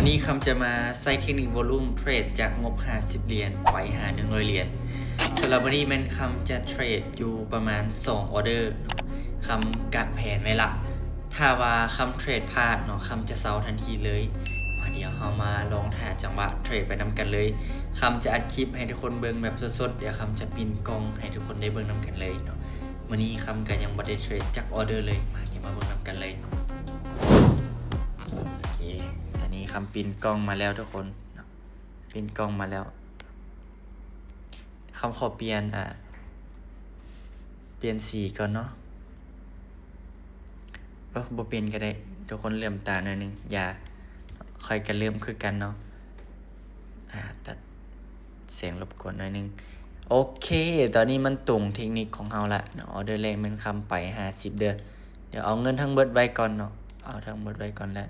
ນີ້ຄຳຈະມາໃຊ້ເທັກນິກວໍລຸ່ມເທຣດຈາກງົບຫ້າສິບຫຼຽນໄປຫາໜຶ່ງຮ້ອຍຫຼຽນ. ສຳລັບມື້ນີ້ແມ່ນຄຳຈະເທຣດຢູ່ປະມານສອງອໍເດີເນາະ, ຄຳກະແພນໄວ້ລະ. ຖ້າວ່າຄຳເທຣດພາດເນາະ, ຄຳຈະເຊົາທັນທີເລີຍ. ມາ ດຽວເຮົາມາລອງຖ້າຈັງຫວະເທຣດໄປນຳກັນເລີຍ. ຄຳຈະອັດຄລິບໃຫ້ທຸກຄົນເບິ່ງແບບສົດໆ, ດຽວຄຳຈະປິ່ນກ້ອງໃຫ້ທຸກຄົນໄດ້ເບິ່ງນຳກັນເລີຍເນາະ. ມື້ນີ້ຄຳກະຍັງບໍ່ໄດ້ເທຣດຈັກອໍເດີເລີຍ. ມາ ດຽວມາເບິ່ງນຳກັນເລີຍ. ໂອເຄ ຕອນນີ້ຄຳປິ່ນກ້ອງມາແລ້ວທຸກຄົນເນາະ, ປິ່ນກ້ອງມາແລ້ວ. ຄຳຂໍປ່ຽນ ອ່າ ປ່ຽນສີກ່ອນເນາະ. ເອີ ບໍ່ປ່ຽນກະໄດ້, ທຸກຄົນເຫຼື້ອມຕາໜ້ອຍໜຶ່ງ. ຢ່າ, ຂ້ອຍກະເຫຼື້ອມຄືກັນເນາະ. ອ່າ ຕັດແສງລົບກວນໜ້ອຍໜຶ່ງ. ໂອເຄ ຕອນນີ້ມັນຕົງເທັກນິກຂອງເຮົາລະເນາະ. ອໍເດີແລກແມ່ນຄຳໄປຫ້າສິບເດີ. ດຽວເອົາເງິນທັງເບິດໄວ້ກ່ອນເນາະ, ເອົາທັງເບິດໄວ້ກ່ອນ ແລະ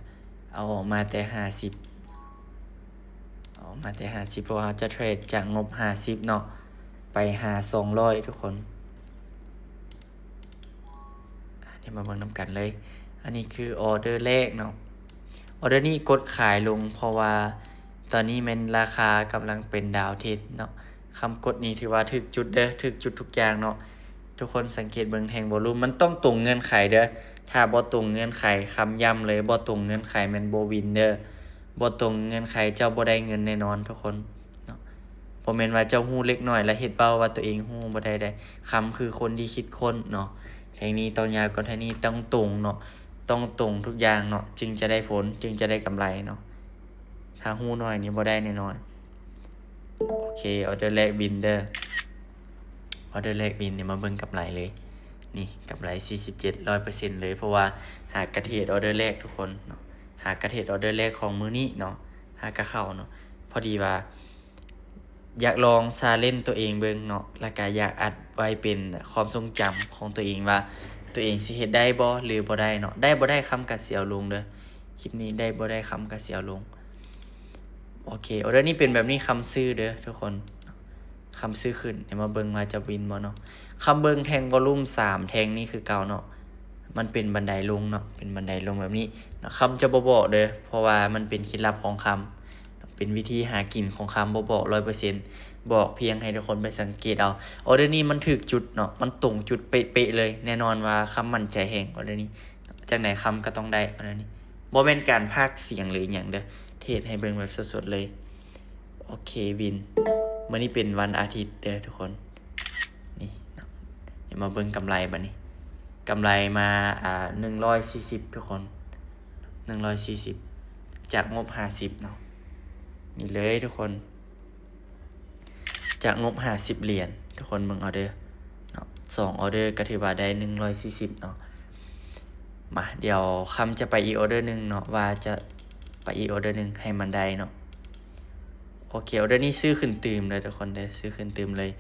ເອົາອອກມາແຕ່ຫ້າສິບ, ເອົາອອກມາແຕ່ຫ້າສິບ ເພາະວ່າເຮົາຈະເທຣດຈາກງົບຫ້າສິບເນາະ ໄປຫາສອງຮ້ອຍທຸກຄົນ. ອ່າ ດຽວມາເບິ່ງນຳກັນເລີຍ. ອັນນີ້ຄືອໍເດີແລກເນາະ. ອໍເດີນີ້ກົດຂາຍລົງ ເພາະວ່າຕອນນີ້ແມ່ນລາຄາກຳລັງເປັນດາວເທຣນເນາະ. ຄຳກົດນີ້ຖືວ່າຖືກຈຸດເດີ, ຖືກຈຸດທຸກຢ່າງເນາະ. ທຸກຄົນສັງເກດເບິ່ງແທ່ງວໍລຸ່ມ, ມັນຕ້ອງຕົງເງື່ອນໄຂເດີ. ຖ້າບໍ່ຕົງເງື່ອນໄຂ, ຄຳຢ້ຳເລີຍ, ບໍ່ຕົງເງື່ອນໄຂແມ່ນບໍ່ວິນເດີ. ບໍ່ຕົງເງື່ອນໄຂເຈົ້າບໍ່ໄດ້ເງິນແນ່ນອນທຸກຄົນເນາະ. ບໍ່ແມ່ນວ່າເຈົ້າຮູ້ເລັກນ້ອຍແລ້ວເຮັດເວົ້າວ່າຕົວເອງຮູ້, ບໍ່ໄດ້ເດ້. ຄຳຄືຄົນທີ່ຄິດຄົ້ນເນາະ. ແທ່ງນີ້ຕ້ອງຍາວກວ່າແທ່ງນີ້, ຕ້ອງຕົງເນາະ, ຕ້ອງຕົງທຸກຢ່າງເນາະ, ຈຶ່ງຈະໄດ້ຜົນ, ຈຶ່ງຈະໄດ້ກຳໄລເນາະ. ຖ້າຮູ້ໜ້ອຍນີ້ບໍ່ໄດ້ແນ່ນອນ. ໂອເຄ ອໍເດີແລກວິນເດີ. ອໍເດີແລກວິນນີ້ ມາເບິ່ງກຳໄລເລີຍ. ນີ້ ກຳໄລສີ່ສິບເຈັດ ຮ້ອຍເປີເຊັນເລີຍ, ເພາະວ່າຫາກະເທຣດອໍເດີແລກທຸກຄົນເນາະ, ຫາກະເທຣດອໍເດີແລກຂອງມື້ນີ້ເນາະ, ຫາກະເຂົ້າເນາະ. ພໍດີວ່າຢາກລອງຊາເລນໂຕເອງເບິ່ງເນາະ, ແລ້ວກະຢາກອັດໄວ້ເປັນຄວາມຊົງຈຳຂອງໂຕເອງວ່າ ໂຕເອງຊິເຮັດໄດ້ບໍ່ ຫຼື ບໍ່ໄດ້ເນາະ. ໄດ້ບໍ່ໄດ້ຄຳກະຊິເອົາລົງເດີ. ຄລິບນີ້ໄດ້ບໍ່ໄດ້ຄຳກະຊິເອົາລົງ. ໂອເຄ ອໍເດີນີ້ເປັນແບບນີ້, ຄຳຊື້ເດີທຸກຄົນ, ຄຳຊື້ຂຶ້ນ. ດຽວມາເບິ່ງວ່າຈະວິນບໍ່ເນາະ. ຄຳເບິ່ງແທ່ງວໍລຸ່ມສາມແທ່ງນີ້ຄືເກົ່າເນາະ, ມັນເປັນບັນໄດລົງເນາະ, ເປັນບັນໄດລົງແບບນີ້ເນາະ. ຄຳຈະບໍ່ບອກເດີ ເພາະວ່າມັນເປັນເຄັດລັບຂອງຄຳ, ເປັນວິທີຫາກິນຂອງຄຳ, ບໍ່ບອກຮ້ອຍເປີເຊັນ, ບອກພຽງໃຫ້ທຸກຄົນໄປສັງເກດເອົາ. ອໍເດີນີ້ມັນຖືກຈຸດເນາະ, ມັນຕົງຈຸດເປະໆເລີຍ. ແນ່ນອນວ່າຄຳໝັ້ນໃຈແຮງອໍເດີນີ້, ຈັ່ງໃດຄຳກະຕ້ອງໄດ້ອໍເດີນີ້. ບໍ່ແມ່ນການພາກສຽງ ຫຼື ອີ່ຫຍັງເດີ, ເທດໃຫ້ເບິ່ງແບບສົດໆເລີຍ. ໂອເຄ ວິນ. ມື້ນີ້ເປັນວັນອາທິດເດີທຸກຄົນ. ນີ້ເນາະ, ດຽວມາເບິ່ງກຳໄລບາດນີ້. ກຳໄລມາ ອ່າ ໜຶ່ງຮ້ອຍສີ່ສິບທຸກຄົນ, ໜຶ່ງຮ້ອຍສີ່ສິບ ຈາກງົບຫ້າສິບເນາະ. ນີ້ເລີຍທຸກຄົນ, ຈາກງົບຫ້າສິບຫຼຽນ ທຸກຄົນເບິ່ງເອົາເດີເນາະ. ສອງອໍເດີກະຖືວ່າໄດ້ໜຶ່ງຮ້ອຍສີ່ສິບເນາະ. ມາ ດຽວຄຳຈະໄປອີກອໍເດີໜຶ່ງເນາະ, ວ່າຈະໄປອີກອໍເດີໜຶ່ງໃຫ້ມັນໄດ້ເນາະ. ໂອເຄ ອໍເດີນີ້ຊື້ຂຶ້ນຕື່ມເດີທຸກຄົນເດີ, ຊື້ຂຶ້ນຕື່ມເລີຍ.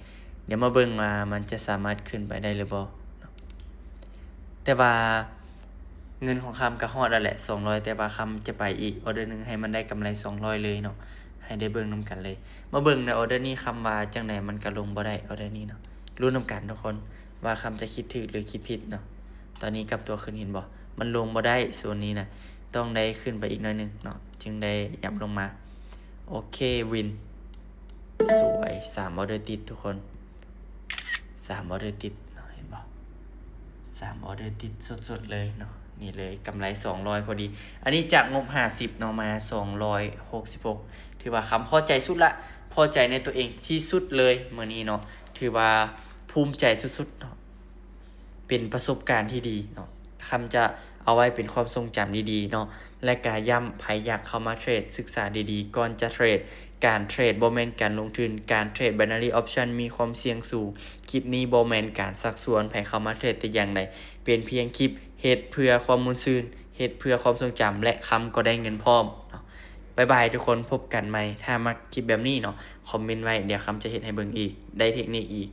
ດຽວມາເບິ່ງວ່າມັນຈະສາມາດຂຶ້ນໄປໄດ້ຫຼືບໍ່ເນາະ. ແຕ່ວ່າເງິນຂອງຄຳກະຮອດແລ້ວແຫຼະ ສອງຮ້ອຍ, ແຕ່ວ່າຄຳຈະໄປອີກອໍເດີໜຶ່ງໃຫ້ມັນໄດ້ກຳໄລສອງຮ້ອຍເລີຍເນາະ, ໃຫ້ໄດ້ເບິ່ງນຳກັນເລີຍ. ມາເບິ່ງໃນອໍເດີນີ້ ຄຳວ່າຈັ່ງໃດມັນກະລົງບໍ່ໄດ້ອໍເດີນີ້ເນາະ. ລຸ້ນນຳກັນທຸກຄົນວ່າຄຳຈະຄິດຖືກ ຫຼື ຄິດຜິດເນາະ. ຕອນນີ້ກັບຕົວຂຶ້ນ ເຫັນບໍ່? ມັນລົງບໍ່ໄດ້ ໂຊນນີ້ນະ, ຕ້ອງໄດ້ຂຶ້ນໄປອີກໜ້ອຍໜຶ່ງເນາະ ຈຶ່ງໄດ້ຫຍັບລົງມາ. ໂອເຄ ວິນ. ສວຍ ສາມອໍເດີຕິດທຸກຄົນ, ສາມອໍເດີຕິດເນາະ, ເຫັນບໍ່? ສາມອໍເດີຕິດສົດໆເລີຍເນາະ. ນີ້ເລີຍ ກຳໄລສອງຮ້ອຍພໍດີ. ອັນນີ້ຈາກງົບຫ້າສິບເນາະ ມາສອງຮ້ອຍຫົກສິບຫົກ ຖືວ່າຄຳພໍໃຈສຸດລະ, ພໍໃຈໃນຕົວເອງທີ່ສຸດເລີຍມື້ນີ້ເນາະ, ຖືວ່າພູມໃຈສຸດໆເນາະ. ເປັນປະສົບການທີ່ດີເນາະ, ຄຳຈະເອົາໄວ້ເປັນຄວາມຊົງຈຳດີໆເນາະ. ແລະກະຢ້ຳ ໃຜຢາກເຂົ້າມາເທຣດ ສຶກສາດີໆກ່ອນຈະເທຣດ. ການເທຣດບໍ່ແມ່ນການລົງທຶນ, ການເທຣດ binary option ມີຄວາມສ່ຽງສູງ. ຄລິບນີ້ບໍ່ແມ່ນການຊັກຊວນໃຜເຂົ້າມາເທຣດແຕ່ຢ່າງໃດ, ເປັນພຽງຄລິບເຮັດເພື່ອຄວາມມ່ວນຊື່ນ, ເຮັດເພື່ອຄວາມຊົງຈຳ ແລະ ຄຳກໍໄດ້ເງິນພ້ອມເນາະ. ບາຍບາຍທຸກຄົນ, ພົບກັນໃໝ່. ຖ້າມັກຄລິບແບບນີ້ເນາະ, ຄອມເມັນໄວ້, ດຽວຄຳຈະເຮັດໃຫ້ເບິ່ງອີກ, ໄດ້ເທັກນິກອີກ.